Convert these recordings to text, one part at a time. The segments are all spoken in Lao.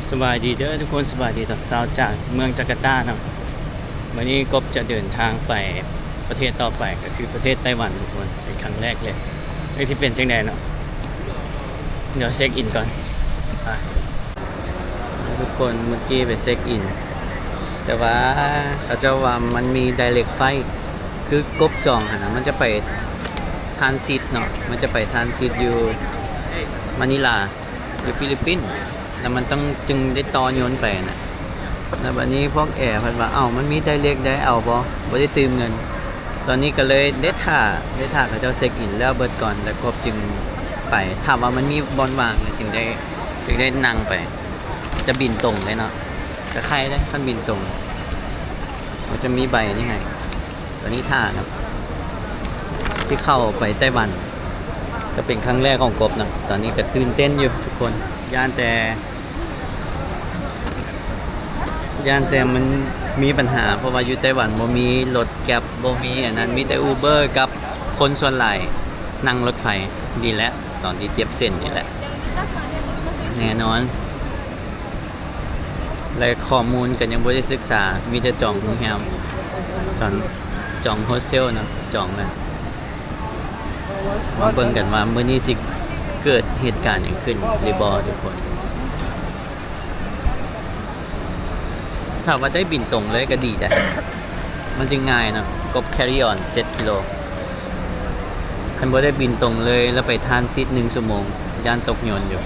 ສະບາຍດີເດີທຸກຄົນ, ສະບາຍດີຕອນເຊົ້າຈາກເມືອງຈາກາຕາເນາະ. ມື້ນີ້ກົບຈະເດີນທາງໄປປະເທດຕໍ່ໄປ ກໍຄືປະເທດໄຕ້ຫວັນທຸກຄົນ, ເປັນຄັ້ງແລກເລີຍ. ຈັກຊິເປັນຈັ່ງໃດເນາະ, ດຽວເຊັກອິນກ່ອນ. ໄປ ທຸກຄົນ, ເມື່ອກີ້ໄປເຊັກອິນ ແຕ່ວ່າເຂົາເຈົ້າວ່າມັນມີໄດເຣັກໄຟ ຄືກົບຈອງຫັ້ນນະ, ມັນຈະໄປທຣານຊິດເນາະ, ມັນຈະໄປທຣານຊິດຢູ່ມານີລາ ຢູ່ຟີລິບປິນ ແລ້ວມັນຕ້ອງຈຶ່ງໄດ້ຕໍ່ຍົນໄປນະ. ແລ້ວບັດນີ້ພວກແອເພິ່ນວ່າ ເອົ້າ ມັນມີໄດເຣັກໄດ໋ ເອົາບໍ່? ບໍ່ໄດ້ຕື່ມເງິນ. ຕອນນີ້ກໍເລີຍໄດ້ຖ້າ ໄດ້ຖ້າເຂົາເຈົ້າເຊັກອິນແລ້ວເບິດກ່ອນ ແລ້ວກົບຈຶ່ງໄປ. ຖ້າວ່າມັນມີບ່ອນວ່າງ ແລ້ວຈຶ່ງໄດ້ ຈຶ່ງໄດ້ນັ່ງໄປ. ຈະບິນຕົງເລີຍເນາະ, ກະໄຄເດ້ຄັນບິນຕົງ. ເຂົາຈະມີໃບນີ້ໃຫ້. ຕອນນີ້ຖ້າເນາະ ທີ່ເຂົ້າໄປໄຕ້ຫວັນ ກໍເປັນຄັ້ງແລກຂອງກົບເນາະ. ຕອນນີ້ກໍຕື່ນເຕັ້ນຢູ່ທຸກຄົນ, ຢ້ານແຕ່ ຢ້ານແຕ່ມັນມີບັນຫາ ເພາະວ່າຢູ່ໄຕ້ຫວັນບໍ່ມີລົດແກັບ ບໍ່ມີອັນນັ້ນ, ມີແຕ່ອູເບີກັບຄົນສ່ວນຫຼາຍນັ່ງລົດໄຟ. ນີ້ແຫຼະ ຕອນທີ່ເຈັບເສັ້ນນີ້ແຫຼະ ແນ່ນອນ. ແລະ ຂໍ້ມູນກໍຍັງບໍ່ໄດ້ສຶກສາ, ມີແຕ່ຈອງໂຮງແຮມ ຈອງ ຈອງໂຮສເທວເນາະ, ຈອງແລ້ວ. ມາເບິ່ງກັນວ່າມື້ນີ້ຊິເກີດເຫດການຫຍັງຂຶ້ນຫຼືບໍ່ທຸກຄົນ. ຖ້າວ່າໄດ້ບິນຕົງເລີຍກໍດີໄດ໋, ມັນຈຶ່ງງ່າຍເນາະ, ກົບແຄຣີອອນເຈັດກິໂລ. ຄັນບໍ່ໄດ້ບິນຕົງເລີຍ ແລ້ວໄປທຣານຊິດໜຶ່ງຊົ່ວໂມງ, ຢ້ານຕົກຍົນຢູ່.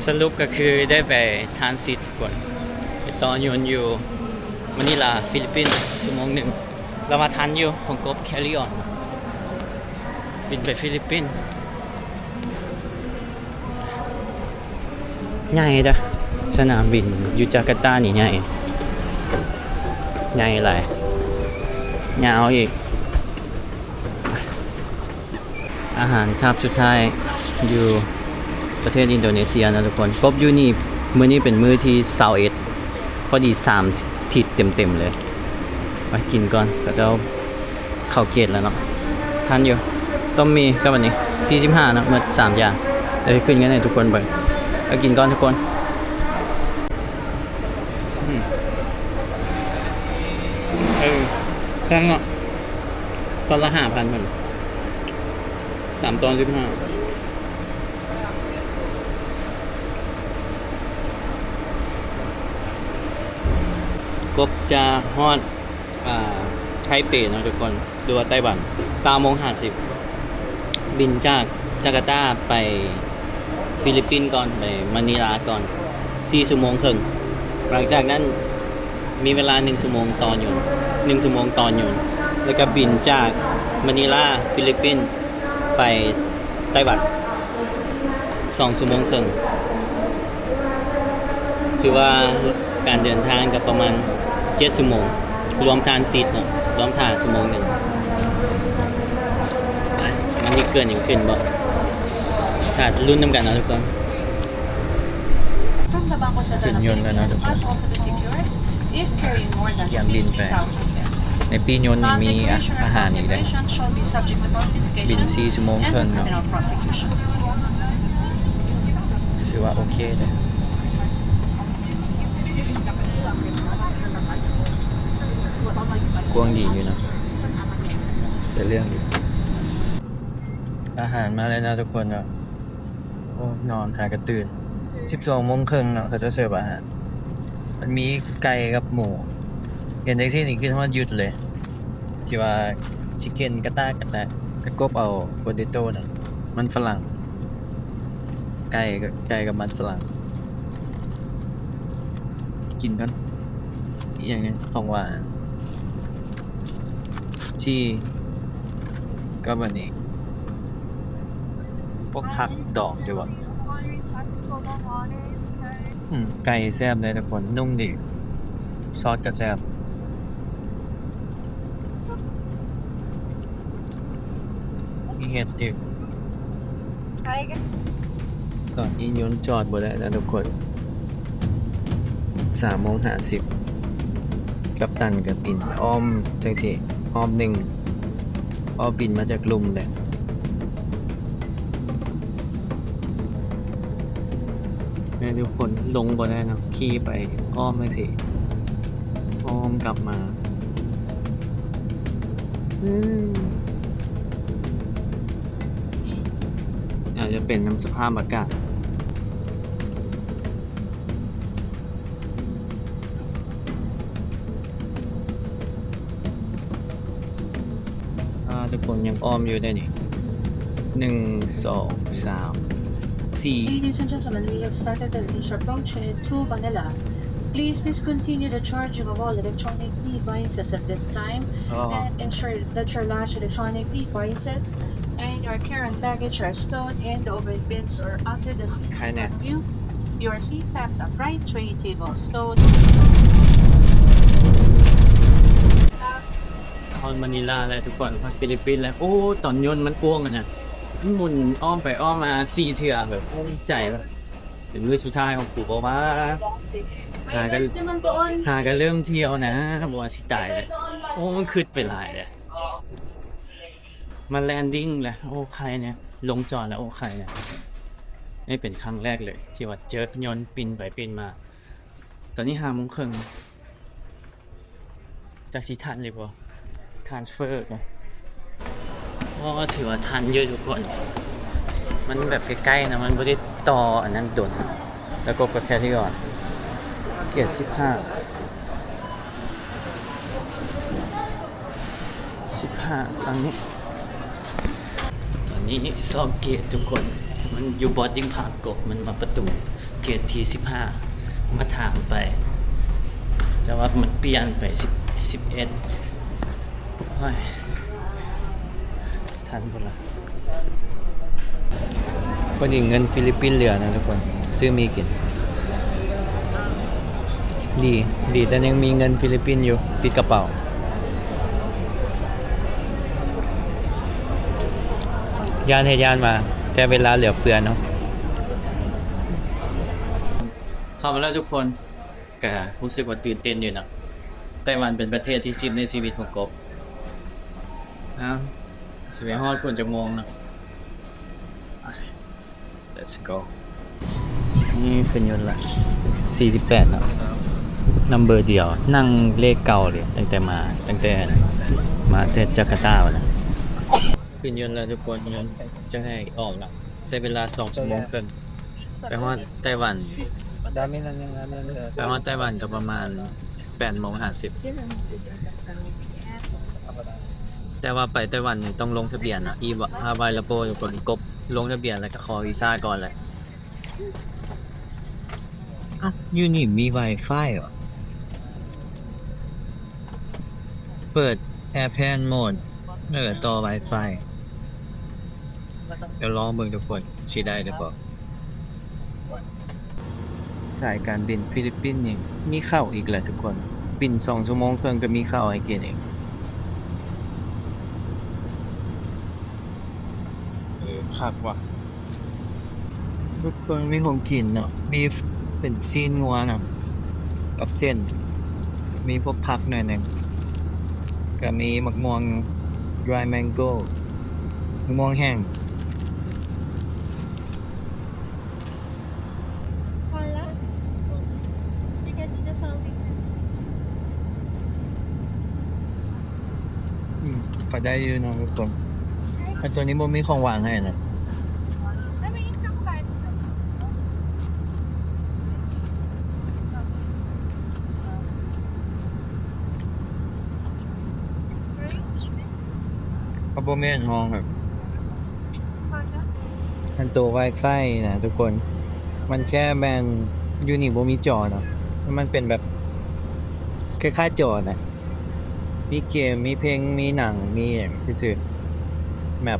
ສະຫຼຸບກໍຄືໄດ້ໄປທຣານຊິດກ່ອນ, ໄປຕໍ່ຍົນຢູ່ມານີລາ ຟີລິບປິນ ຊົ່ວໂມງໜຶ່ງ. ລາວວ່າທັນຢູ່ ຂອງກົບແຄຣີອອນ ບິນໄປຟີລິບປິນ. ໃຫຍ່ເດີ້ ສະໜາມບິນຢູ່ຈາກາຕານີ້ໃຫຍ່ ໃຫຍ່ຫຼາຍ ຍາວອີກ. ອາຫານຄາບສຸດທ້າຍຢູ່ປະເທດອິນໂດເນເຊຍເນາະທຸກຄົນ. ກົບຢູ່ນີ້ ມື້ນີ້ເປັນມື້ທີຊາວເອັດ ພໍດີສາມທິດເຕັມໆເລີຍ. ໄປກິນກ່ອນ ເຂົາເຈົ້າເຂົ້າເກດແລ້ວເນາະ. ທັນຢູ່ ຕົ້ມໝີ່ກັບອັນນີ້ ສີ່ສິບຫ້າເນາະ, ໝົດສາມຢ່າງ. ດຽວຊິຂຶ້ນເງິນໃຫ້ທຸກຄົນເບິ່ງ. ໄປກິນກ່ອນທຸກຄົນ. ອືມ ເອີ ແພງເນາະ, ຕອນລະຫ້າພັນພຸ້ນ ສາມຕອນສິບຫ້າ. ກົບຈະຮອດ ອ່າ ໄທເປເນາະທຸກຄົນ ຫຼືວ່າໄຕ້ຫວັນ ຊາວໂມງຫ້າສິບ. ບິນຈາກຈາກາຕາໄປຟີລິບປິນກ່ອນ, ໄປມານີລາກ່ອນ ສີ່ຊົ່ວໂມງເຄິ່ງ. ຫຼັງຈາກນັ້ນມີເວລາໜຶ່ງຊົ່ວໂມງຕໍ່ຍົນ ໜຶ່ງຊົ່ວໂມງຕໍ່ຍົນ ແລ້ວກໍບິນຈາກມານີລາ ຟີລິບປິນ ໄປໄຕ້ຫວັນ ສອງຊົ່ວໂມງເຄິ່ງ. ຖືວ່າການເດີນທາງກໍປະມານເຈັດຊົ່ວໂມງ ລວມທຣານຊິດເນາະ, ລວມຖ້າຊົ່ວໂມງໜຶ່ງ. ໄປ ມັນຊິເກີດຫຍັງຂຶ້ນບໍ່? ຖ້າລຸ້ນນຳກັນເນາະທຸກຄົນ. ຂຶ້ນຍົນແລ້ວເນາະທຸກຄົນ. ກຽມບິນໄປ. ໃນປີ້ຍົນນີ້ມີອາ ອາຫານອີກເດ້. ບິນສີ່ຊົ່ວໂມງເຄິ່ງເນາະ. ຖືວ່າໂອເຄເດ້. ກວ້າງດີຢູ່ເນາະ. ໄດ້ເລື່ອງຢູ່. ອາຫານມາແລ້ວເນາະທຸກຄົນເນາະ. ໂອ້ ນອນຫາກະຕື່ນ. ສິບສອງໂມງເຄິ່ງເນາະ ເຂົາເຈົ້າເສີບອາຫານ. ມັນມີໄກ່ກັບໝູ. ເຫັນຈັ່ງຊີ້ນີ້ຄິດຮອດຢຸດເລີຍ. ທີ່ວ່າຊິເກັນກະຕາກະຕາ ກະກົບເອົາໂປເຕໂຕ້ນະ ມັນຝຣັ່ງ. ໄກ່ ໄກ່ກັບມັນຝຣັ່ງ. ກິນກ່ອນ. ອີ່ຫຍັງນີ້ ຂອງຫວານ. ຈີ່ ກັບອັນນີ້ ພວກຜັກດອງຕິວະ. ອືມ ໄກ່ແຊບເດ້ທຸກຄົນ ນຸ່ມດີ ຊອດກໍແຊບ. ມີເຫັດອີກ. ຕອນນີ້ຍົນຈອດບໍ່ໄດ້ແລ້ວທຸກຄົນ. ສາມໂມງຫ້າສິບ ກັບຕັນກໍບິນອ້ອມຈັ່ງຊີ້ ຮອບໜຶ່ງ ອ້ອມບິນມາຈາກລຸ່ມແຫຼະ. ແຕ່ທຸກຄົນລົງບໍ່ໄດ້ເນາະ ຂີ່ໄປອ້ອມຈັ່ງຊີ້ ອ້ອມກັບມາ ອືມ ອາດຈະເປັນນຳສະພາບອາກາດ. ອ່າ ທຸກຄົນຍັງອ້ອມຢູ່ເດ້ນີ້ ໜຶ່ງ ສອງ ສາມ ສີ່. Ladies and gentlemen, we have started the initial approach to Manila. Please discontinue the charging of all electronic devices at this time and ensure that your large electronic devices and your carry-on baggage are stowed in the overhead bins or under the seats in front of you. Your seat backs, upright tray tables stowed. ຮອດມານີລາແລ້ວທຸກຄົນ ຮອດຟີລິບປິນແລ້ວ. ໂອ້ ຕອນຍົນມັນກວ້າງຫັ້ນນະ ມັນໝູນອ້ອມໄປອ້ອມມາສີ່ເທື່ອ ແບບ ໂອ້ ໃຈແບບ ເປັນມື້ສຸດທ້າຍຂອງກູບໍ່ວ່າ ຫາກະ ຫາກະເລີ່ມທ່ຽວນະ ບໍ່ວ່າຊິຕາຍແລ້ວ. ໂອ້ ມັນຄຶດໄປຫຼາຍແລ້ວ. ມາແລນດິ້ງແລ້ວ ໂອ້ ໄຄແນ່ ລົງຈອດແລ້ວ ໂອ້ ໄຄແນ່. ນີ້ເປັນຄັ້ງແລກເລີຍທີ່ວ່າເຈີຍົນປິ່ນໄປປິ່ນມາ. ຕອນນີ້ຫ້າໂມງເຄິ່ງ ຈັກຊິທັນຫຼືບໍ່ transfer ກໍ ໂອ້ ຖືວ່າທັນຢູ່ທຸກຄົນ ມັນແບບໃກ້ໆນະ ມັນບໍ່ໄດ້ຕໍ່ອັນນັ້ນດົນ. ແລ້ວກໍ carry on ເກດສິບຫ້າ ສິບຫ້າ ຝັ່ງນີ້. ຕອນນີ້ຊອກເກດທຸກຄົນ ມັນຢູ່ boarding pass ກໍ ມັນມາປະຕູເກດທີສິບຫ້າ ມາຖາມໄປ ແຕ່ວ່າມັນປ່ຽນໄປສິບ ສິບເອັດ. ໂອ້ຍ ທັນບໍ່ລະ? ພໍດີເງິນຟີລິບປິນເຫຼືອນະທຸກຄົນ ຊື້ໝີ່ກິນ. ດີ ດີແຕ່ຍັງມີເງິນຟີລິບປິນຢູ່ຕິດກະເປົາ. ຢ້ານໃຫ້ຢ້ານວ່າ ແຕ່ເວລາເຫຼືອເຟືອເນາະ. ເຂົ້າມາແລ້ວທຸກຄົນ ກະຮູ້ສຶກວ່າຕື່ນເຕັ້ນຢູ່ເນາະ. ໄຕ້ຫວັນເປັນປະເທດທີສິບໃນຊີວິດຂອງກົບ. ອ້າວ ຊິໄປຮອດພຸ້ນຈັກໂມງເນາະ? Let's go. ນີ້ຂຶ້ນຍົນລະ ສີ່ສິບແປດເນາະ ນຳເບີດຽວ ນັ່ງເລກເກົ່າເລີຍ ຕັ້ງແຕ່ມາ ຕັ້ງແຕ່ມາແຕ່ຈາກາຕາພຸ້ນນະ. ຂຶ້ນຍົນລະທຸກຄົນ ຍົນຈະໃຫ້ອອກລະ ໃຊ້ເວລາສອງຊົ່ວໂມງເຄິ່ງ ໄປຮອດໄຕ້ຫວັນ ໄປຮອດໄຕ້ຫວັນກໍປະມານ ແປດໂມງຫ້າສິບ ແຕ່ວ່າໄປໄຕ້ຫວັນນີ້ຕ້ອງລົງທະບຽນນະ ອີວາ ອາໄວລາໂກ ຢູ່ກົນກົບ ລົງທະບຽນແລ້ວກໍຂໍວີຊາກ່ອນແຫຼະ. ອ້າວ ຢູ່ນີ້ມີວາຍຟາຍຫວາ? ເປີດແອແພນໂໝດ ເອີ ຕໍ່ວາຍຟາຍ. ດຽວລອງເບິ່ງທຸກຄົນ ຊິໄດ້ຫຼືບໍ່. ສາຍການບິນຟີລິບປິນນີ້ມີເຂົ້າອີກແລ້ວທຸກຄົນ ບິນສອງຊົ່ວໂມງເຄິ່ງກໍມີເຂົ້າໃຫ້ກິນອີກ. ເອີ ຄັກວ່າ ທຸກຄົນ ມີຂອງກິນເນາະ ມີເປັນຊີ້ນງົວນຳ ກັບເສັ້ນ ມີພວກຜັກໜ້ອຍໜຶ່ງ ກະມີໝາກມ່ວງ dry mango ໝາກມ່ວງແຫ້ງ. ອືມ ກໍໄດ້ຢູ່ເນາະທຸກຄົນ ແຕ່ໂຕນີ້ບໍ່ມີຂອງຫວານໃຫ້ນະ. ເຂົາບໍ່ແມ່ນຫ້ອງແບບ ອັນໂຕວາຍຟາຍນະທຸກຄົນ ມັນແຄ່ແມ່ນ ຢູ່ນີ້ບໍ່ມີຈໍເນາະ ມັນເປັນແບບຄ້າຍໆຈໍນະ ມີເກມ ມີເພງ ມີໜັງ ມີຫຍັງຊື່ໆ ແບບ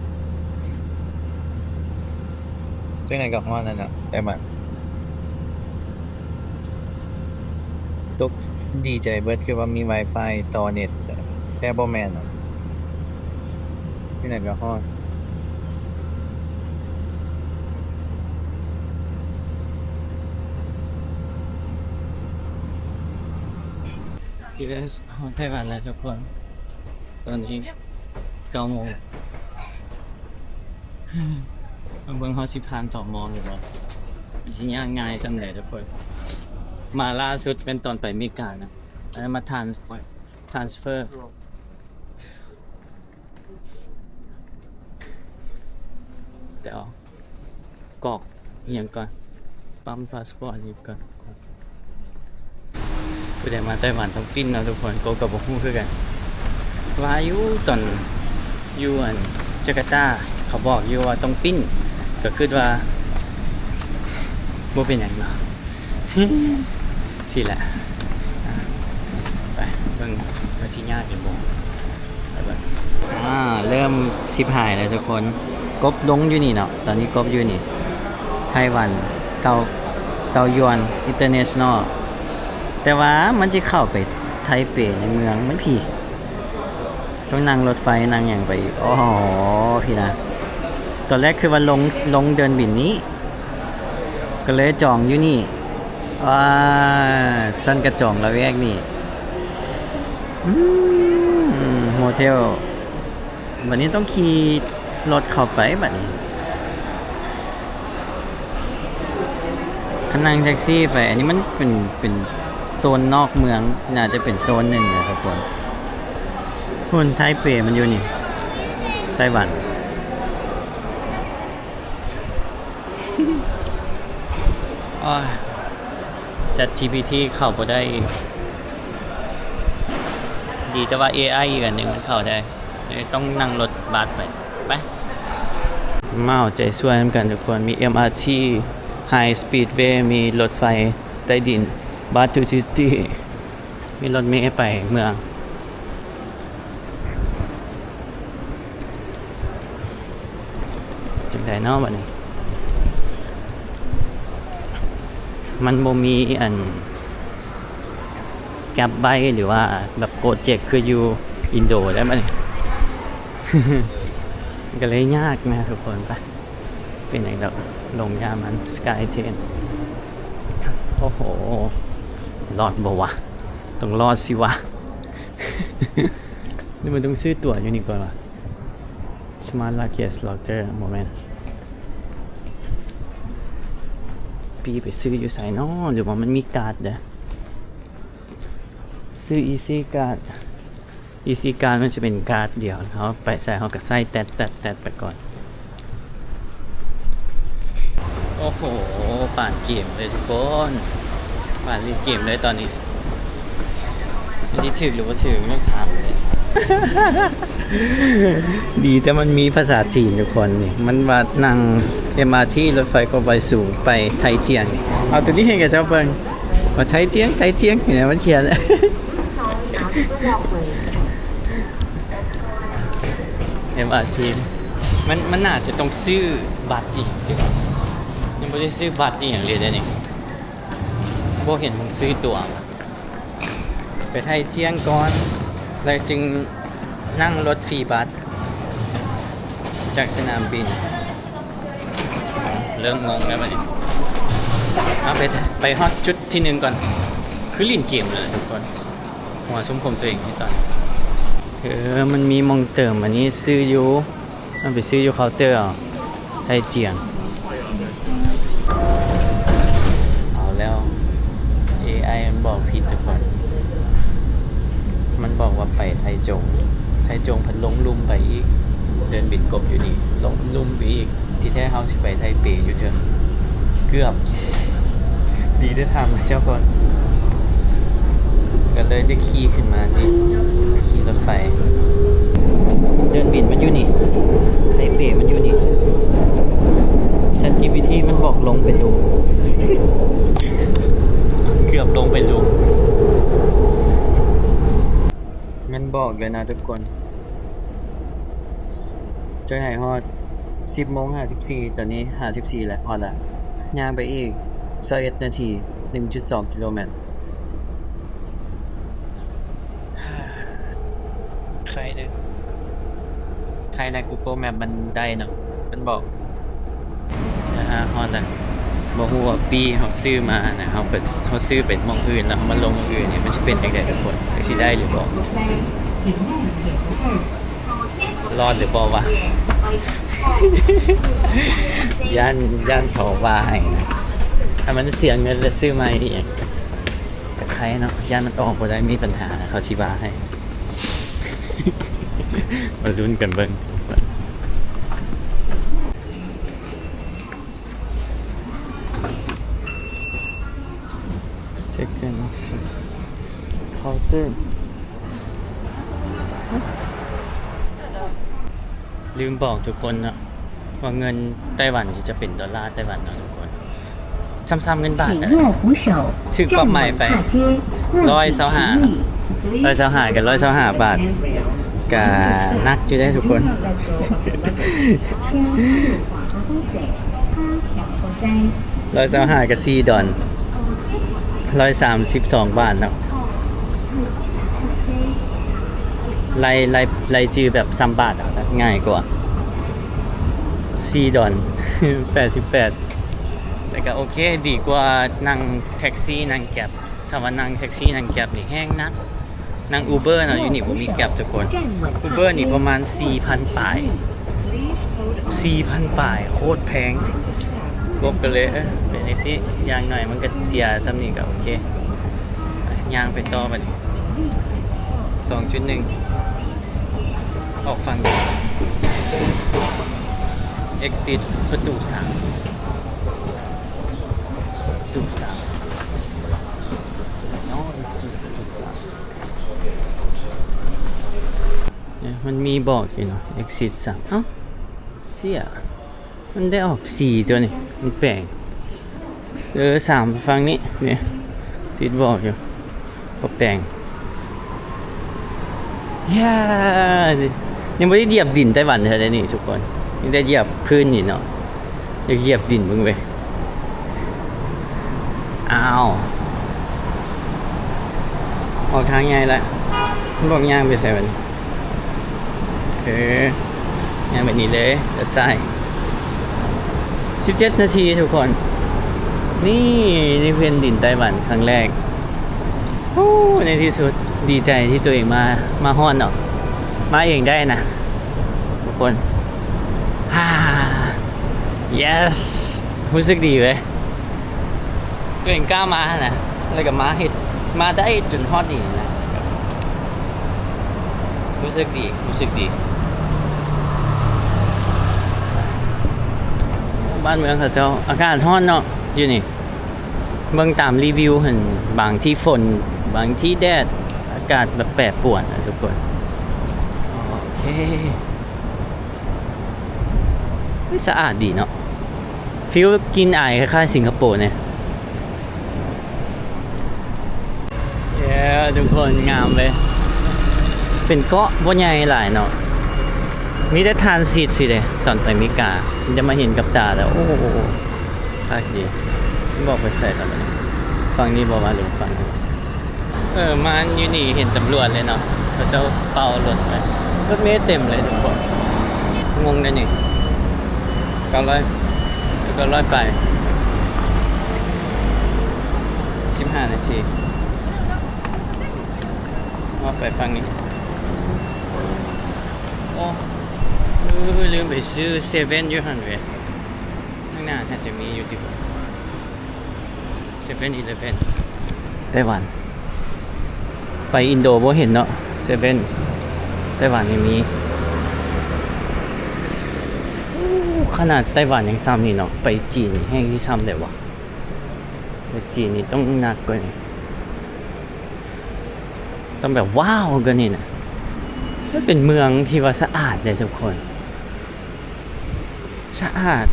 ຈັ່ງໃດກໍຮອດນັ້ນນະ ແຕ່ແບບ ຕົກ ດີໃຈເບິດ ຄືວ່າມີວາຍຟາຍຕໍ່ເນັດ ແຕ່ບໍ່ແມ່ນ ທີ່ໃດກໍຮອດ. ຮອດໄຕ້ຫວັນແລ້ວທຸກຄົນ ຕອນນີ້ເກົ້າໂມງ ມາເບິ່ງເຮົາຊິຜ່ານຕມຢູ່ບໍ່. ຊິຍາກງ່າຍສ່ຳໃດທຸກຄົນ. ມາລ່າສຸດແມ່ນຕອນໄປເມການະ ອັນນັ້ນມາ trans- transfer. ດຽວກອກອີ່ຫຍັງກ່ອນ ປ້ຳພາສປອດອີກກ່ອນ. ຜູ້ໃດມາໄຕ້ຫວັນຕ້ອງປຣິ້ນເນາະທຸກຄົນ. ໂກກໍບໍ່ຮູ້ຄືກັນ ວ່າຢູ່ຕອນຢູ່ອັນຈາກາຕາ ເຂົາບອກຢູ່ວ່າຕ້ອງປຣິ້ນ ກໍຄິດວ່າບໍ່ເປັນຫຍັງເນາະ. ຊີ້ແຫຼະ ອ່ະ ໄປເບິ່ງວ່າຊິຍາກຫຼືບໍ່ ໄປເບິ່ງ. ອ່າ ເລີ່ມຊິບຫາຍແລ້ວທຸກຄົນ. ກົບລົງຢູ່ນີ້ເນາະ ຕອນນີ້ກົບຢູ່ນີ້ ໄຕ້ຫວັນ ເຕົາ ເຕົາຢວນ International ແຕ່ວ່າມັນຊິເຂົ້າໄປໄທເປໃນເມືອງມັນພີ້ ຕ້ອງນັ່ງລົດໄຟນັ່ງຫຍັງໄປອີກ. ໂອ້ໂຫ ພີ້ນະ ຕອນແລກຄືວ່າລົງ ລົງເດີ່ນບິນນີ້ ກໍເລີຍຈອງຢູ່ນີ້. ອ່າ ຊັ້ນກະຈອງລະແວກນີ້ ອືມ ໂຮເທວ. ບັດນີ້ຕ້ອງຂີ່ລົດເຂົ້າໄປບັດນີ້ ຄັນນັ່ງແທັກຊີໄປ. ອັນນີ້ມັນເປັນ ເປັນໂຊນນອກເມືອງ ໜ້າຈະເປັນໂຊນໜຶ່ງນະທຸກຄົນ. ພຸ້ນ ໄທເປມັນຢູ່ນີ້ ໄຕ້ຫວັນ. ໂອ້ຍ ChatGPT ເຂົ້າບໍ່ໄດ້ອີກ. ດີແຕ່ວ່າ ເອໄອ ອີກອັນໜຶ່ງມັນເຂົ້າໄດ້ ເອີ ຕ້ອງນັ່ງລົດບັສໄປ. ໄປ ມາເອົາໃຈຊ່ວຍນຳກັນທຸກຄົນ. ມີ MRT High Speedway ມີລົດໄຟໃຕ້ດິນ Bath to City ມີລົດເມໄປເມືອງ. ຈັ່ງໃດເນາະບັດນີ້ ມັນບໍ່ມີອັນ Grab Bike ຫຼືວ່າແບບ Gojek ຄືຢູ່ອິນໂດແລ້ວບັດນີ້ ມັນກໍເລີຍຍາກນະທຸກຄົນ. ໄປ ເປັນຫຍັງດອກ ລົງຍາມມັນ SkyTrain. ໂອ້ໂຫ ລອດບໍ່ວະ? ຕ້ອງລອດຊິວະ. ຫຼືມັນຕ້ອງຊື້ตั๋ວຢູ່ນີ້ກ່ອນວະ? Smart Luggage Locker ບໍ່ແມ່ນ. ປີ້ໄປຊື້ຢູ່ໃສເນາະ? ຫຼືວ່າມັນມີກາດເດ້? ຊື້ Easy Card Easy Card ມັນຈະເປັນກາດດຽວ ເຮົາໄປໃສເຮົາກໍໃສ່ແຕັດໆໆໄປກ່ອນ. ໂອ້ໂຫ ປານເກມເລີຍທຸກຄົນ ປານຫຼິ້ນເກມເລີຍຕອນນີ້. ມັນຊິຖືກຫຼືບໍ່ຖືກ ຕ້ອງຖາມເລີຍ. ດີແຕ່ມັນມີພາສາຈີນທຸກຄົນນີ້ ມັນວ່ານັ່ງ MRT ລົດໄຟຄວາມໄວສູງໄປໄທຈຽງ. ເອົາໂຕນີ້ໃຫ້ເຂົາເຈົ້າເບິ່ງ ວ່າໄທຈຽງ ໄທຈຽງ ເຫັນໄໝ ມັນຂຽນ MRT ມັນ ມັນໜ້າຈະຕ້ອງຊື້ບັດອີກ ຍັງບໍ່ໄດ້ຊື້ບັດອີ່ຫຍັງເລີຍເດ້ນີ້ ບໍ່ເຫັນມັນຊື້ຕົ໋ວ. ໄປໄທຈຽງກ່ອນ ແລ້ວຈຶ່ງນັ່ງລົດຟຣີບັດຈາກສະໜາມບິນ. ເລີ່ມງົງແລ້ວບັດນີ້. ເອົາໄປ ໄປຮອດຈຸດທີໜຶ່ງກ່ອນ. ຄືຫຼິ້ນເກມເລີຍທຸກຄົນ ຫົວຊຸມຄົມຕົວເອງໃນຕອນ ເອີ ມັນມີໝ່ອງເຕີມອັນນີ້ຊື້ຢູ່. ມັນໄປຊື້ຢູ່ເຄົາເຕີເອົາ ໄທຈຽງ. ເອົາແລ້ວ ເອໄອ ມັນບອກຜິດທຸກຄົນ ມັນບອກວ່າໄປໄທຈົງ ໄທຈົງພັດລົງລຸ່ມໄປອີກ ເດີ່ນບິນກົບຢູ່ນີ້ ລົງລຸ່ມໄປອີກ. ທີ່ແທ້ເຮົາຊິໄປໄທເປຢູ່ເທິງ ເກືອບ ດີໄດ້ຖາມເຂົາເຈົ້າກ່ອນ ກໍເລີຍໄດ້ຂີ່ຂຶ້ນມາທີ່ ຂີ່ລົດໄຟ. ເດີ່ນບິນມັນຢູ່ນີ້ ໄທເປມັນຢູ່ນີ້ ChatGPT ມັນບອກລົງໄປລຸ່ມ ເກືອບລົງໄປລຸ່ມ. ມັນບອກເລີຍນະທຸກຄົນ. ຈັ່ງໃດຮອດສິບໂມງຫ້າສິບສີ່ ຕອນນີ້ຫ້າສິບສີ່ແລ້ວ ຮອດແລ້ວ. ຍ່າງໄປອີກຊາວເອັດນາທີ ໜຶ່ງຈຸດສອງກິໂລແມັດ. ໄຄເດີ ໄຄໃນ Google Map ມັນໄດ້ເນາະ ມັນບອກ. ອ່າ ຮອດແລ້ວ. ບໍ່ຮູ້ວ່າປີ້ເຮົາຊື້ມານະ ເຮົາໄປ ເຮົາຊື້ໄປໝ່ອງອື່ນ ແລ້ວເຮົາມາລົງໝ່ອງອື່ນນີ້ ມັນຊິເປັນຈັ່ງໃດທຸກຄົນ? ຈັກຊິໄດ້ຫຼືບໍ່? ລອດຫຼືບໍ່ວະ? ຢ້ານ ຢ້ານເຂົາວ່າໃຫ້ນະ. ຖ້າມັນເສຍເງິນແລ້ວຊື້ໃໝ່ອີກ ກະໄຄເນາະ. ຢ້ານມັນອອກບໍ່ໄດ້ ມີບັນຫາ ເຂົາຊິວ່າໃຫ້. ມາລຸ້ນກັນເບິ່ງ. ເຊັກເງິນເຄົາເຕີ. ລືມບອກທຸກຄົນເນາະ ວ່າເງິນໄຕ້ຫວັນນີ້ຈະເປັນໂດລາໄຕ້ຫວັນເນາະທຸກຄົນ. ຊ້ຳໆເງິນບາດນະ ຖືກປັບໃໝໄປຮ້ອຍຊາວຫ້າ ຮ້ອຍຊາວຫ້າກັບຮ້ອຍຊາວຫ້າບາດ ກະໜັກຢູ່ເດ້ທຸກຄົນ. ຮ້ອຍຊາວຫ້າກະສີ່ດອນ ຮ້ອຍສາມສິບສອງບາດເນາະ. ໄລ່ ໄລ່ ໄລ່ຈື່ແບບຊ້ຳບາດເອົາຊະ ງ່າຍກວ່າ. ສີ່ດອນ ແປດສິບແປດ ແຕ່ກະໂອເຄ ດີກວ່ານັ່ງແທັກຊີ ນັ່ງແກັບ. ຖ້າວ່ານັ່ງແທັກຊີ ນັ່ງແກັບນີ້ແຮງໜັກ. ນັ່ງອູເບີເນາະ ຢູ່ນີ້ບໍ່ມີແກັບທຸກຄົນ. ອູເບີນີ້ປະມານສີ່ພັນປາຍ ສີ່ພັນປາຍ ໂຄດແພງ. ກົບກະເລີຍ ເອີ ເປັນຈັ່ງຊີ້ ຢ່າງໜ້ອຍມັນກະເສຍສ່ຳນີ້ກະໂອເຄ. ໄປ ຍ່າງໄປຕໍ່ບາດນີ້ ສອງຈຸດໜຶ່ງ ອອກຝັ່ງ ເອັກຊິດປະຕູສາມ ປະຕູສາມ. ເນາະ ເອັກຊິດປະຕູສາມ ເອີ ມັນມີບອກຢູ່ເນາະ ເອັກຊິດສາມ. ເອົ້າ ເຊຍ ມັນໄດ້ອອກສີ່ຕົວນີ້ ມັນແປງ. ເອີ ສາມຝັ່ງນີ້ ນີ້ ຕິດບອກຢູ່ ກໍແປງ. ຢ່າ ຍັງບໍ່ໄດ້ຢຽບດິນໄຕ້ຫວັນເທື່ອເດນີ້ທຸກຄົນ ມີແຕ່ຢຽບພື້ນນີ້ເນາະ. ຢາກຢຽບດິນເບິ່ງເວີຍ. ອ້າວ ອອກທາງໃຫຍ່ລະ ມັນບອກຍ່າງໄປໃສບາດນີ້? ເອີ ຍ່າງແບບນີ້ເລີຍ ລຽວຊ້າຍ. ສິບເຈັດນາທີທຸກຄົນ. ນີ້ ນີ້ແຜ່ນດິນໄຕ້ຫວັນຄັ້ງແລກ. ໂອ້ ໃນທີ່ສຸດ ດີໃຈທີ່ຕົວເອງມາ ມາຮອດເນາະ ມາເອງໄດ້ນະທຸກຄົນ. ຮ່າ ເຢສ ຮູ້ສຶກດີເວີຍ. ຕົວເອງກ້າມາຫັ້ນນະ ແລ້ວກະມາເຮັດ ມາໄດ້ຈົນຮອດນີ້ນະ ຮູ້ສຶກດີ ຮູ້ສຶກດີ. ບ້ານເມືອງເຂົາເຈົ້າ ອາກາດຮ້ອນເນາະ ຢູ່ນີ້ ເບິ່ງຕາມຣີວິວຫັ້ນ ບາງທີຝົນ ບາງທີແດດ ອາກາດແບບແປປວນນະທຸກຄົນ. ໂອເຄ ເຮີ້ຍ ສະອາດດີເນາະ ຟີລກິ່ນອາຍຄ້າຍໆສິງກະໂປເນຍ. ເຢ້ ທຸກຄົນ ງາມເວີຍ ເປັນເກາະບໍ່ໃຫຍ່ຫຼາຍເນາະ ມີແຕ່ທານຊິດຊີ້ເດ. ຕອນໄປເມກາ ຈະມາເຫັນກັບຕາແລ້ວ ໂອ້ ຄັກດີ. ບອກໄປໃສລະ ຝັ່ງນີ້ບໍ່ວ່າ ຫຼືຝັ່ງນີ້? ເອີ ມາຢູ່ນີ້ເຫັນຕຳຫຼວດເລີຍເນາະ ເຂົາເຈົ້າເປົ່າລົດໄປ ລົດເມເຕັມເລີຍທຸກຄົນ. ງົງເດ້ນີ້ ເກົ້າຮ້ອຍ ເກົ້າຮ້ອຍປາຍ ສິບຫ້ານາທີ. ເອົາໄປຝັ່ງນີ້ ໂອ້ ເອີ ລືມໄປຊື້ເຊເວັນຢູ່ຫັ້ນເວີຍ. ທາງໜ້າໜ້າຈະມີຢູ່ຕິ ເຊເວັນອີເລເວັນ ໄຕ້ຫວັນ. ໄປອິນໂດບໍ່ເຫັນເນາະ ເຊເວັນ ໄຕ້ຫວັນນີ້ມີ. ໂອ້ ຂະໜາດໄຕ້ຫວັນຍັງຊ່ຳນີ້ເນາະ ໄປຈີນແຮ່ງຊິຊ່ຳໃດວະ? ໄປຈີນນີ້ຕ້ອງໜັກກວ່ານີ້ ຕ້ອງແບບວ້າວກວ່ານີ້ນະ. ມັນເປັນເມືອງທີ່ວ່າສະອາດເດ້ທຸກຄົນ. ສະອາດ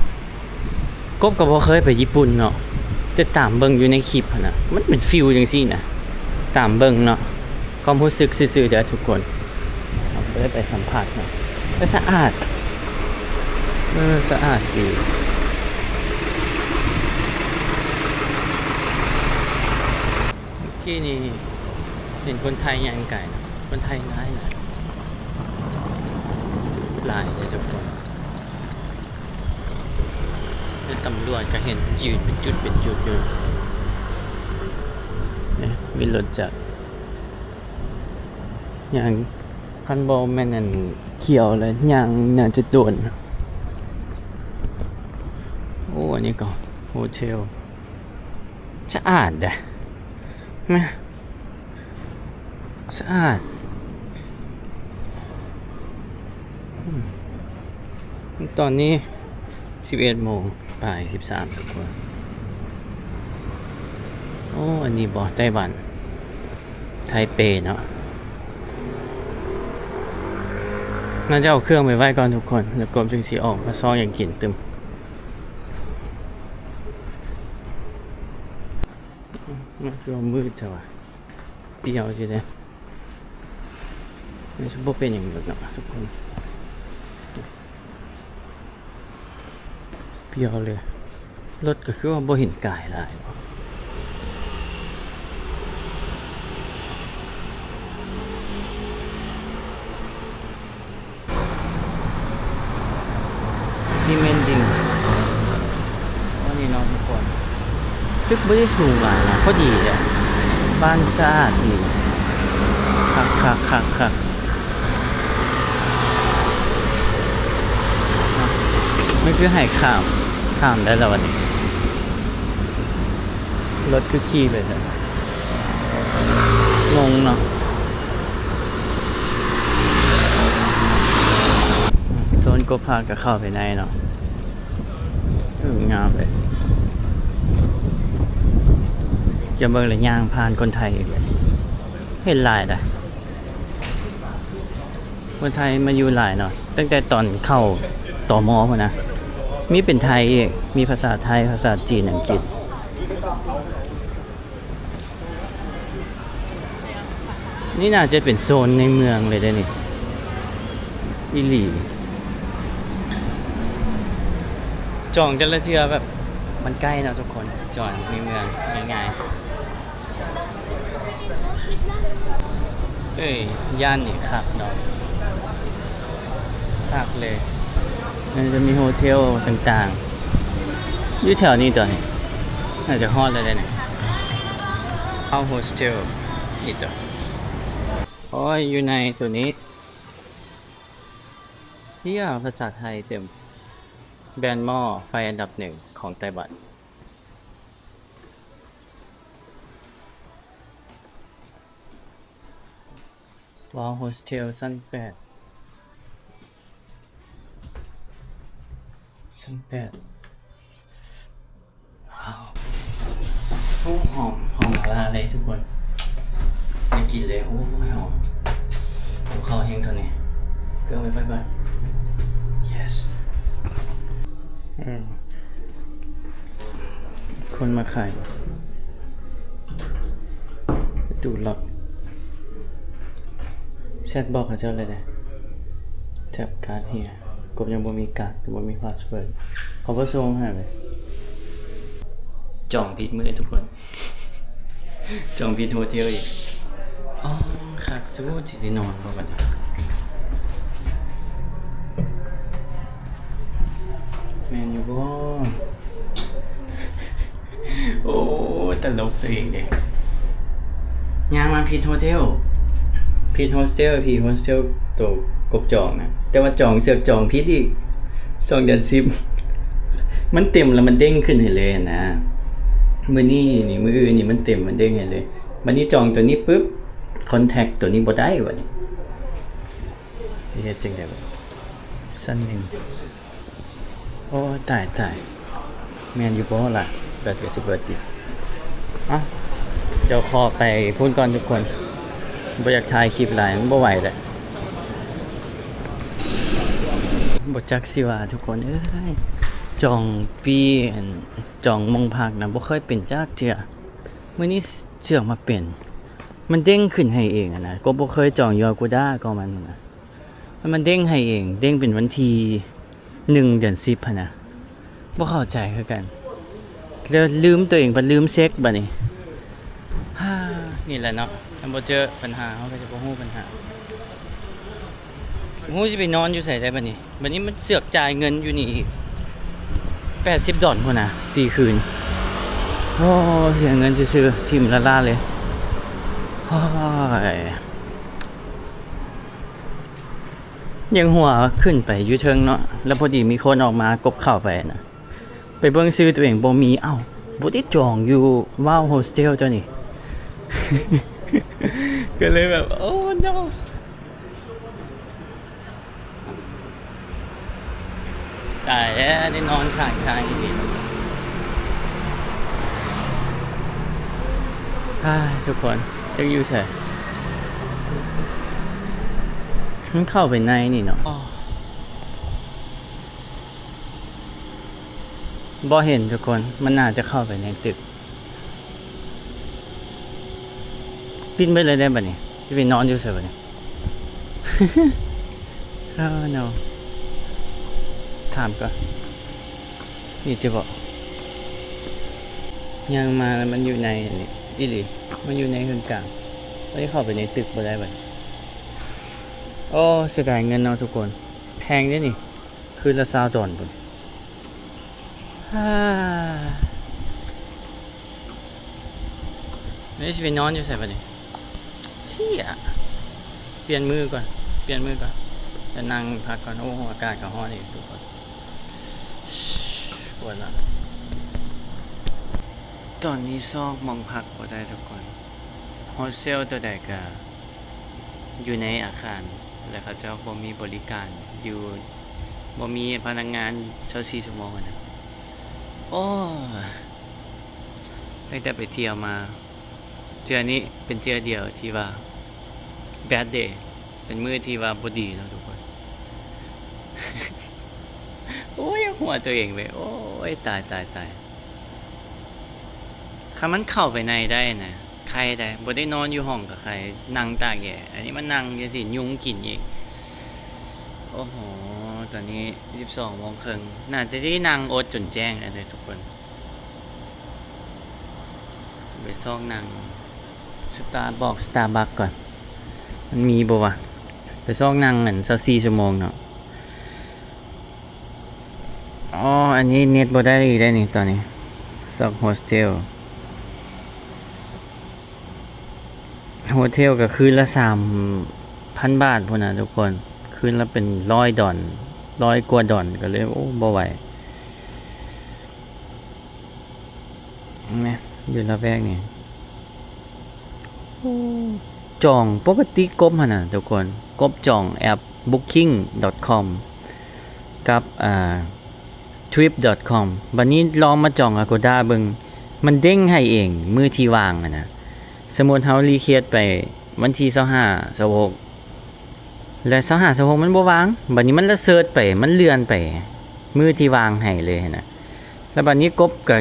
ກົບກໍບໍ່ເຄີຍໄປຍີ່ປຸ່ນເນາະ ແຕ່ຕາມເບິ່ງຢູ່ໃນຄລິບຫັ້ນນະ ມັນເປັນຟີລຈັ່ງຊີ້ນະ ຕາມເບິ່ງເນາະ ຄວາມຮູ້ສຶກຊື່ໆເດີທຸກຄົນ ເຮົາບໍ່ໄດ້ໄປສຳຜັດເນາະ. ແຕ່ສະອາດ ເອີ ສະອາດດີ. ເມື່ອກີ້ນີ້ເຫັນຄົນໄທຍ່າງກາຍເນາະ ຄົນໄທຫຼາຍໆ ຫຼາຍເດ້ທຸກຄົນ. ແລະຕຳຫຼວດກໍເຫັນຢືນເປັນຈຸດເປັນຈຸດຢູ່ ເອີ ມີລົດຈັກຍ່າງ ຄັນບໍ່ແມ່ນອັນຂຽວແລ້ວຍ່າງໜ້າຈະໂດນ. ໂອ້ ອັນນີ້ກໍໂຮເທລ ສະອາດເດ້ ແມ່ນ ສະອາດ. ອືມ ຕອນນີ້ສິບເອັດໂມງປາຍສິບສາມ ທຸກຄົນ. ໂອ້ ອັນນີ້ບໍ່ ໄຕ້ຫວັນ ໄທເປເນາະ. ໜ້າຈະເອົາເຄື່ອງໄປໄວ້ກ່ອນທຸກຄົນ ແລ້ວກົບຈຶ່ງຊິອອກມາຊອກຫຍັງກິນຕື່ມ. ມັນຄືວ່າມືດແທ້ວະ ປ່ຽວຢູ່ເດ້. ມັນຊິບໍ່ເປັນຫຍັງດອກເນາະທຸກຄົນ. ປ່ຽວເລີຍ. ລົດກໍຄືວ່າບໍ່ເຫັນກາຍຫຼາຍ. ທີ່ແມ່ນດິນ ອັນນີ້ເນາະທຸກຄົນ. ຕຶກບໍ່ໄດ້ສູງຫຼາຍນະ ພໍດີແຫຼະ. ບ້ານສະອາດດີ. ຄັກໆໆໆ. ມັນຄືໃຫ້ຂ້າມ ຂ້າມໄດ້ແລ້ວບັດນີ້. ລົດຄືຂີ່ໄປຊັ້ນ ງົງເນາະ. ໂຊນກົບພາກກໍເຂົ້າໄປໃນເນາະ. ເອີ ງາມເລີຍ. ຈະເບິ່ງແລ້ວຍ່າງຜ່ານຄົນໄທອີກເລີຍ. ເຫັນຫຼາຍໃດ໋ ຄົນໄທມາຢູ່ຫຼາຍເນາະ ຕັ້ງແຕ່ຕອນເຂົ້າ ຕມ ພຸ້ນນະ. ມີເປັນໄທອີກ ມີພາສາໄທ ພາສາຈີນ ອັງກິດ. ນີ້ໜ້າຈະເປັນໂຊນໃນເມືອງເລີຍເດ້ນີ້ ອີ່ຫຼີ. ຈອງແຕ່ລະເທື່ອແບບມັນໃກ້ເນາະທຸກຄົນ ຈອງໃນເມືອງງ່າຍໆ. ເອີຍ ຢ້ານນີ້ຄັກເນາະ. ຄັກເລີຍ. ມັນຈະມີໂຮເທວຕ່າງໆ ຢູ່ແຖວນີ້ຕົວະນີ້. ໜ້າຈະຮອດແລ້ວເດ້ນີ້. ເອົາໂຮສເທວນີ້ຕົວະ. ໂອ້ຍ ຢູ່ໃນຕົວນີ້. ເຊຍ ພາສາໄທເຕັມ. ແບຣນໝໍ້ໄຟອັນດັບໜຶ່ງຂອງໄຕ້ຫວັນ. Wow Hostel ຊັ້ນແປດ ຊັ້ນແປດ. ວ້າວ ໂອ້ ຫອມ ຫອມໝາກລາເລີຍທຸກຄົນ. ໄດ້ກິນເລີຍ. ໂອ້ຍ ຫອມ. ຫິວເຂົ້າແຮງເທົ່ານີ້. ເຄື່ອງໄປກ່ອນ. Yes. ອືມ ຄົນມາຂາຍ ປະຕູລັອກ. ແຊັດບອກເຂົາເຈົ້າແລ້ວເດ້ ແທັບກາດເຮຍ. ກົບຍັງບໍ່ມີກາດ ຍັງບໍ່ມີພາສເວີດ ເຂົາບໍ່ສົ່ງໃຫ້ເລີຍ. ຈອງຜິດມື້ທຸກຄົນ ຈອງຜິດໂຮເທວອີກ. ອໍ ຄັກສຸດ ຊິໄດ້ນອນບໍ່ບັດນີ້? ແມ່ນຢູ່ບໍ່? ໂອ້ ຕະຫຼົກຕົວເອງເດ້. ຍ່າງມາຜິດໂຮເທວ ຜິດໂຮສເທວ ຜິດໂຮສເທວໂຕກົບຈອງນະ ແຕ່ວ່າຈອງ ເສືອກຈອງຜິດອີກ ສອງເດືອນສິບ ມັນເຕັມແລ້ວມັນເດ້ງຂຶ້ນໃຫ້ເລີຍນະ. ມື້ນີ້ນີ້ ມື້ອື່ນນີ້ມັນເຕັມ ມັນເດ້ງໃຫ້ເລີຍ. ບັດນີ້ຈອງໂຕນີ້ປຶບ ຄອນແທັກໂຕນີ້ບໍ່ໄດ້ບັດນີ້. ຊິເຮັດຈັ່ງໃດບັດນີ້? ຊັ້ນໜຶ່ງ. ໂອ້ ຕາຍ ຕາຍ ແມ່ນຢູ່ບໍ່ລະ? ແບັດກໍຊິເບິດອີກ. ເອົ້າ ດຽວຂໍໄປພຸ້ນກ່ອນທຸກຄົນ ບໍ່ຢາກຖ່າຍຄລິບຫຼາຍ ມັນບໍ່ໄຫວແລ້ວ. ບໍ່ຈັກຊິວ່າທຸກຄົນເອີຍ ຈອງປີ້ ອັນ ຈອງໝ່ອງພັກນະ ບໍ່ເຄີຍເປັນຈັກເທື່ອ. ມື້ນີ້ເສືອກມາເປັນ ມັນເດ້ງຂຶ້ນໃຫ້ເອງຫັ້ນນະ. ກໍບໍ່ເຄີຍຈອງຢູ່ອາກູດ້າກໍມັນນະ ແລ້ວມັນເດ້ງໃຫ້ເອງ ເດ້ງເປັນວັນທີໜຶ່ງ ເດືອນສິບຫັ້ນນະ. ບໍ່ເຂົ້າໃຈຄືກັນ ແລ້ວລືມ ຕົວເອງພັດລືມເຊັກບັດນີ້. ຮາ ນີ້ແຫຼະເນາະ ຄັນບໍ່ເຈີບັນຫາ ເຮົາກໍຈະບໍ່ຮູ້ບັນຫາ. ບໍ່ຮູ້ຊິໄປນອນຢູ່ໃສໄດ້ບັດນີ້. ບັດນີ້ມັນເສືອກຈ່າຍເງິນຢູ່ນີ້ອີກ ແປດສິບດອນພຸ້ນນະ ສີ່ຄືນ. ໂອ້ ເສຍເງິນຊື່ໆ ຖິ້ມລ້າໆເລີຍ. ໂອ້ຍ ຍັງຫົວຂຶ້ນໄປຢູ່ເທິງເນາະ ແລ້ວພໍດີມີຄົນອອກມາກົບເຂົ້າໄປນະ. ໄປເບິ່ງຊື່ຕົວເອງບໍ່ມີ ເອົ້າ ບໍ່ໄດ້ຈອງຢູ່ Wow Hostel ຕົວນີ້ ກໍເລີຍແບບ ໂອ້ no ຕາຍແລ້ວ ໄດ້ນອນຂ້າງທາງອີກ. ອ້າຍ ທຸກຄົນ ຈັກຢູ່ໃສ? ມັນເຂົ້າໄປໃນນີ້ເນາະ. ບໍ່ເຫັນທຸກຄົນ ມັນໜ້າຈະເຂົ້າໄປໃນຕຶກ. ປິດເບິດເລີຍເດ້ບັດນີ້ ຊິໄປນອນຢູ່ໃສບັດນີ້? ເອີ no ຖາມກ່ອນ ນີ້ຈະບອກ ຍ່າງມາແລ້ວມັນຢູ່ໃນອັນນີ້ອີ່ຫຼີ ມັນຢູ່ໃນເຮືອນກາງ ບໍ່ໄດ້ເຂົ້າໄປໃນຕຶກບໍ່ໄດ້ບັດນີ້. ໂອ້ ເສຍດາຍເງິນເນາະທຸກຄົນ ແພງເດ້ນີ້ ຄືນລະຊາວດອນພຸ້ນ. ນີ້ຊິໄປນອນຢູ່ໃສບັດນີ້? ເຊຍ ປ່ຽນມື້ກ່ອນ ປ່ຽນມື້ກ່ອນ ໄປນັ່ງພັກກ່ອນ. ໂອ້ ອາກາດກໍຮ້ອນອີກທຸກຄົນ ປວດຫຼັງ. ຕອນນີ້ຊອກໝ່ອງພັກບໍ່ໄດ້ທຸກຄົນ ໂຮສເທວຕົວໃດກະ ຢູ່ໃນອາຄານ ແລະ ເຂົາເຈົ້າບໍ່ມີບໍລິການຢູ່ ບໍ່ມີພະນັກງານຊາວສີ່ຊົ່ວໂມງຫັ້ນນະ. ໂອ້ ຕັ້ງແຕ່ໄປທ່ຽວມາ ເທື່ອນີ້ເປັນເທື່ອດຽວທີ່ວ່າ bad day ເປັນມື້ທີ່ວ່າບໍ່ດີເນາະທຸກຄົນ. ໂອ້ຍ ຫົວຕົວເອງເວີຍ ໂອ້ຍ ຕາຍ ຕາຍ ຕາຍ. ຄັນມັນເຂົ້າໄປໃນໄດ້ນະ ໄຄໄດ໋ ບໍ່ໄດ້ນອນຢູ່ຫ້ອງກໍໄຄ ນັ່ງຕາກແອ. ອັນນີ້ມານັ່ງຈັ່ງຊີ້ ຍຸງກິນອີກ. ໂອ້ໂຫ ຕອນນີ້ສິບສອງໂມງເຄິ່ງ ໜ້າຈະໄດ້ນັ່ງອົດຈົນແຈ້ງແລ້ວເດີທຸກຄົນ. ໄປຊອກນັ່ງ Starbucks Starbucks ກ່ອນ ມັນມີບໍ່ວະ? ໄປຊອກນັ່ງອັນຊາວສີ່ຊົ່ວໂມງເນາະ. ອໍ ອັນນີ້ເນັດບໍ່ໄດ້ອີກໄດ໋ນີ້ຕອນນີ້. ຊອກໂຮສເທວ ໂຮສເທວກໍຄືນລະສາມພັນບາດພຸ້ນນະທຸກຄົນ ຄືນລະເປັນຮ້ອຍດອນ ຮ້ອຍກວ່າດອນ ກໍເລີຍ ໂອ້ ບໍ່ໄຫວ. ແມ່ນ ຢູ່ລະແວກນີ້ ໂອ້ ຈອງປົກກະຕິກົບຫັ້ນນະທຸກຄົນ ກົບຈອງແອັບ booking.com ກັບ ອ່າ trip.com ບັດນີ້ລອງມາຈອງ Agoda ເບິ່ງ ມັນເດ້ງໃຫ້ເອງມື້ທີ່ວ່າງຫັ້ນນະ. ສົມມຸດເຮົາ request ໄປວັນທີຊາວຫ້າ ຊາວຫົກ ແລະ ຊາວຫ້າ ຊາວຫົກມັນບໍ່ວ່າງ ບັດນີ້ມັນລະເສີດໄປ ມັນເລື່ອນໄປມື້ທີ່ວ່າງໃຫ້ເລີຍຫັ້ນນະ. ແລ້ວບັດນີ້ກົບກໍ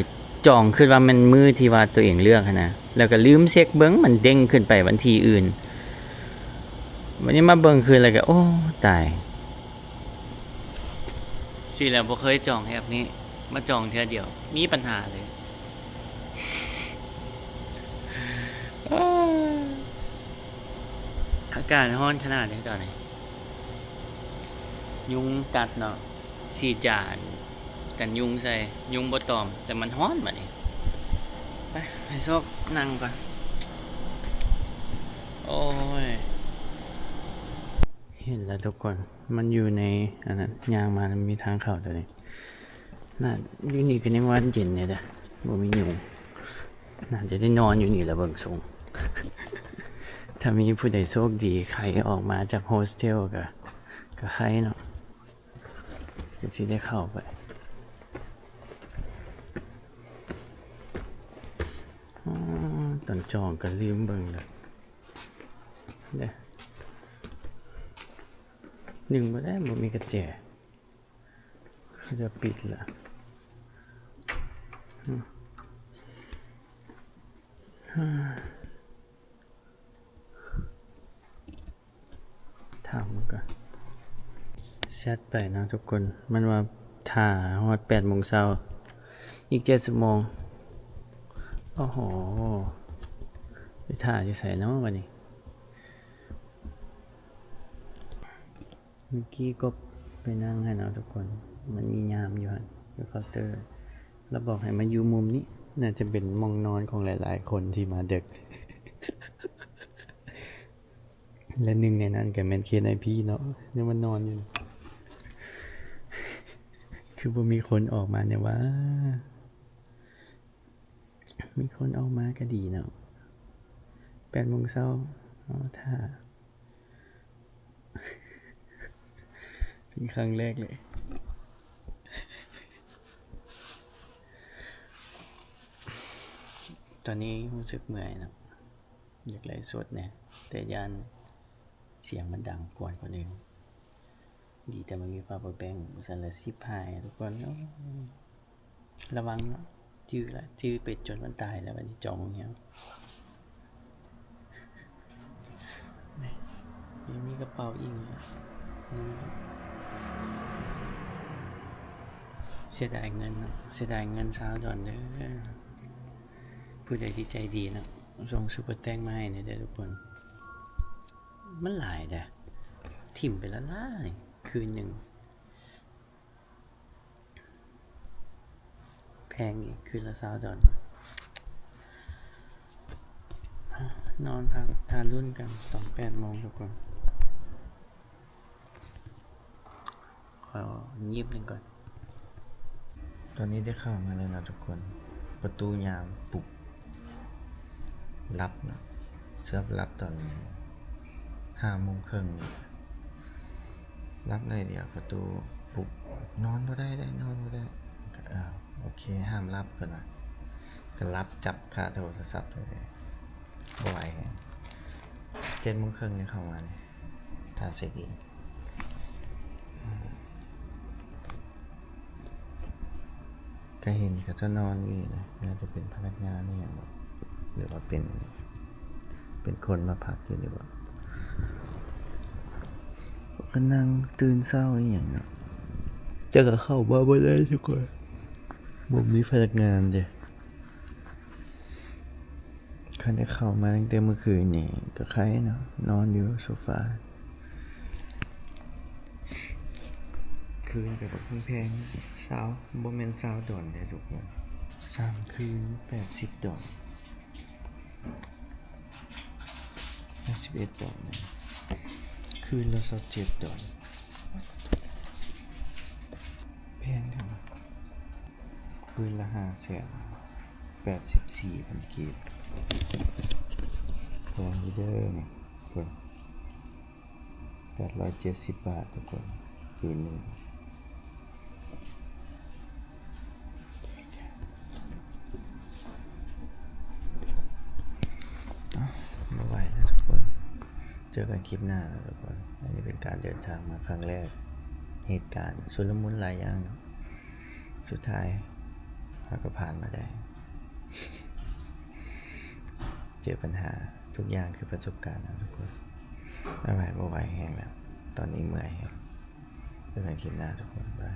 ຈ້ອງ ຄິດວ່າແມ່ນມື້ທີ່ວ່າຕົວເອງເລືອກຫັ້ນນະ ແລ້ວກໍລືມເຊັກເບິ່ງ ມັນເດ້ງຂຶ້ນໄປວັນທີອື່ນ. ບັດນີ້ມາເບິ່ງຄືນແລ້ວກໍ ໂອ້ ຕາຍ ຊິແລ້ວ ບໍ່ເຄີຍຈອງແອັບນີ້ ມາຈອງເທື່ອດຽວ ມີບັນຫາເລີຍ. ອາກາດຮ້ອນຂະໜາດໃດຕອນນີ້ ຍຸງກັດເນາະ ສີດຢາອັນກັນຍຸງໃສ່ ຍຸງບໍ່ຕອມ ແຕ່ມັນຮ້ອນບັດນີ້. ໄປ ໄປຊອກນັ່ງກ່ອນ. ໂອ້ຍ ເຫັນແລ້ວທຸກຄົນ ມັນຢູ່ໃນອັນນັ້ນ ຍ່າງມາແລ້ວມີທາງເຂົ້າຕົວນີ້. ໜ້າ ຢູ່ນີ້ກໍຍັງວ່າເຢັນແດ່ເດີ້ ບໍ່ມີຍຸງ. ໜ້າຈະໄດ້ນອນຢູ່ນີ້ແຫຼະເບິ່ງຊົງ. ຖ້າມີຜູ້ໃດໂຊກດີໄຂອອກມາຈາກໂຮສເທວກໍ ກໍໄຄເນາະ ກໍຊິໄດ້ເຂົ້າໄປ. ອໍ ຕອນຈອງກໍລືມເບິ່ງແລ້ວເດ້ ດຶງບໍ່ໄດ້ ບໍ່ມີກະແຈ. ເຂົາຈະປິດລະ ຖາມມັນກ່ອນ. ແຊັດໄປເນາະທຸກຄົນ ມັນວ່າຖ້າຮອດແປດໂມງເຊົ້າ ອີກເຈັດຊົ່ວໂມງ. ໂອ້ໂຫ ໄປຖ້າຢູ່ໃສເນາະບັດນີ້? ເມື່ອກີ້ກົບໄປນັ່ງຫັ້ນເນາະທຸກຄົນ ມັນມີຍາມຢູ່ຫັ້ນ ຢູ່ເຄົາເຕີ ລະບອກໃຫ້ມາຢູ່ມຸມນີ້ ໜ້າຈະເປັນໝ່ອງນອນຂອງຫຼາຍໆຄົນທີ່ມາເດິກ ແລະ ໜຶ່ງໃນນັ້ນກໍແມ່ນເຄນໄອພີເນາະ ຍັງມານອນຢູ່ ຄືບໍ່ມີຄົນອອກມາແນວວ່າ. ມີຄົນອອກມາກໍດີເນາະ ແປດໂມງເຊົ້າ ເຮົາຖ້າ ເປັນຄັ້ງແລກເລີຍ ຕອນນີ້ຮູ້ສຶກເມື່ອຍເນາະ ຢາກໄລຟ໌ສົດແດ່ ແຕ່ຢ້ານສຽງມັນດັງກວນຄົນອື່ນ. ດີແຕ່ມັນມີ power bank ບໍ່ຊັ້ນລະຊິບຫາຍທຸກຄົນ. ໂອ້ ລະວັງເນາະ ຈື່ລະ ຈື່ເປັດຈົນມັນຕາຍແລ້ວ ບັດນີ້ຈອງຫຍັງ. ນີ້ ມີກະເປົາອີກ ເສຍດາຍເງິນເນາະ ເສຍດາຍເງິນຊາວດອນເດີ. ຜູ້ໃດທີ່ໃຈດີເນາະ ສົ່ງຊຸບເປີແຕັງມາໃຫ້ແດ່ເດີທຸກຄົນ. ມັນຫຼາຍເດ້ ຖິ້ມໄປລ້າໆ ຄືນໜຶ່ງ ແພງອີກ ຄືນລະຊາວດອນ. ນອນພັກ ຖ້າລຸ້ນກັນຕອນແປດໂມງທຸກຄົນ. ຂໍງຽບໜຶ່ງກ່ອນ. ຕອນນີ້ໄດ້ເຂົ້າມາແລ້ວເນາະທຸກຄົນ. ປະຕູຍາມປຸກ ຫຼັບເນາະ ເຊື່ອຫຼັບຕອນຫ້າໂມງເຄິ່ງນີ້. ຫຼັບໜ້ອຍດຽວປະຕູປຸກ ນອນບໍ່ໄດ້ເດ້ ນອນບໍ່ໄດ້. ກໍ ເອີ ໂອເຄ ຫ້າມຫຼັບເພິ່ນວ່າ. ກໍຫຼັບຈັບຄາໂທລະສັບເລີຍເດ້ ບໍ່ໄຫວແຮງ. ເຈັດໂມງເຄິ່ງນີ້ເຂົ້າມານີ້ ຖ້າເຊັກອິນ ກໍເຫັນເຂົາເຈົ້ານອນຢູ່ນີ້ນະ ໜ້າຈະເປັນພະນັກງານອີ່ຫຍັງບໍ ຫຼືວ່າເປັນ ເປັນຄົນມາພັກຢູ່ນີ້ບໍ. ກໍນັ່ງຕື່ນເຊົ້າອີ່ຫຍັງເນາະ ແຕ່ກໍເຂົ້າມາບໍ່ໄດ້ທຸກຄົນ ບໍ່ມີພະນັກງານເດ້. ຄັນໄດ້ເຂົ້າມາຕັ້ງແຕ່ມື້ຄືນນີ້ກໍໄຄເນາະ ນອນຢູ່ໂຊຟາ. ຄືນກໍບັກແພງໆ ຊາວ ບໍ່ແມ່ນຊາວດອນເດ້ທຸກຄົນ ສາມຄືນແປດສິບດອນ ແປດສິບເອັດດອນ ຄືນລະຊາວເຈັດດອນ. ແພງເທົ່າໃດ? ຄືນລະຫ້າແສນແປດສິບສີ່ພັນກີບ. ແພງຢູ່ເດີນີ້ ເບິ່ງ ແປດຮ້ອຍເຈັດສິບບາດທຸກຄົນ ຄືນໜຶ່ງ. ເອົ້າ ບໍ່ໄຫວແລ້ວທຸກຄົນ ເຈີກັນຄລິບໜ້າເນາະທຸກຄົນ. ອັນນີ້ເປັນການເດີນທາງມາຄັ້ງແລກ ເຫດການຊຸນລະມຸນຫຼາຍຢ່າງເນາະ ສຸດທ້າຍເຮົາກໍຜ່ານມາໄດ້. ເຈີບັນຫາ ທຸກຢ່າງຄືປະສົບການເນາະທຸກຄົນ. ບາຍບາຍ ບໍ່ໄຫວແຮງແລ້ວ ຕອນນີ້ເມື່ອຍແຮງ. ເຈີກັນຄລິບໜ້າທຸກຄົນ ບາຍ.